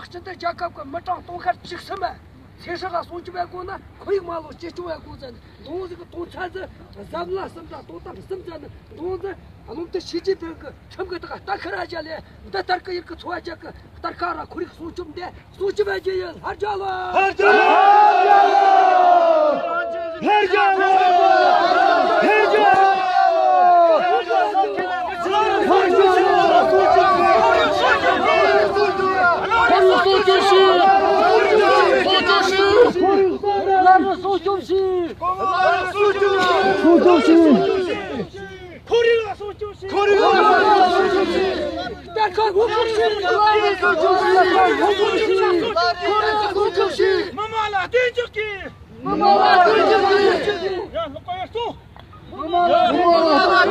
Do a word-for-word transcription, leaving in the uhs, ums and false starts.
སྤྱི་མཐུན་རྒྱལ་ཁབ་ཀྱི་མི་གྲངས་སྟོང་ཁལ་བཅུ་གསུམ་མ་ཚེ་སྲོག་ལ་སྲུང་སྐྱོབ་བྱེད་དགོས་ན། ཁོར་ཡུག་མ་ལོག་བཅོས་སྐྱོང་བྱེད་དགོས་ཟེར་ནས། འདི་ཟིག་གི་དོན་ཚན་ཟིག་གཟབ་ལ་གསུམ་དང་དོ་དམ་གསུམ་ཟེར་ནས། འདི་ཟིག་བློ་མཐུན་ཞི་ཅིན་ཕིང་གི་ཁྲིམས་ཀྱི་ཐོག་གཏན་འཁེལ་ར་བྱས་ལས། འདི་ལྟར་གི་ཡུལ་གྱི་འཚོ་བ་རྒྱག་གི་སྟར་ཁ་ར་ཁོར་ཡུག་སྲུང་སྐྱོབ་འདི་སྲུང་སྐྱོབ་བྱེད་རྒྱུ་ཡིན། ལྷར་རྒྱལ་ལོ། ལྷར་རྒྱལ་ལོ། ལྷར་རྒྱལ་ལོ། ལྷར་རྒྱལ་ལོ། ཁོར་ཡུག་སྲུང་སྐྱོབ་བྱེད། ཁོར་ཡུག་སྲུང་སྐྱོབ་བྱེད། ཁོར་ཡུག་སྲུང་སྐྱོབ་བྱེད། ཁོར་ཡུག་ལ་སྲུང་སྐྱོབ་བྱེད། ཁོར་ཡུག་ལ་སྲུང་སྐྱོབ་བྱེད། ལྷར་རྒྱལ་ལོ། ཁོར་ཡུག་ལ་སྲུང་སྐྱོབ་བྱེད། ཁོར་ཡུག་ལ་སྲུང་སྐྱོབ་བྱེད། མི་དམངས་ལ་གདེང་འཇོག་གིས། མི་དམངས་ལ་གདེང་འཇོག་གིས། ཡ་ལོག་པ་ཡར་སོང་། མི་དམངས་ལ་གདེང་འཇོག་གིས།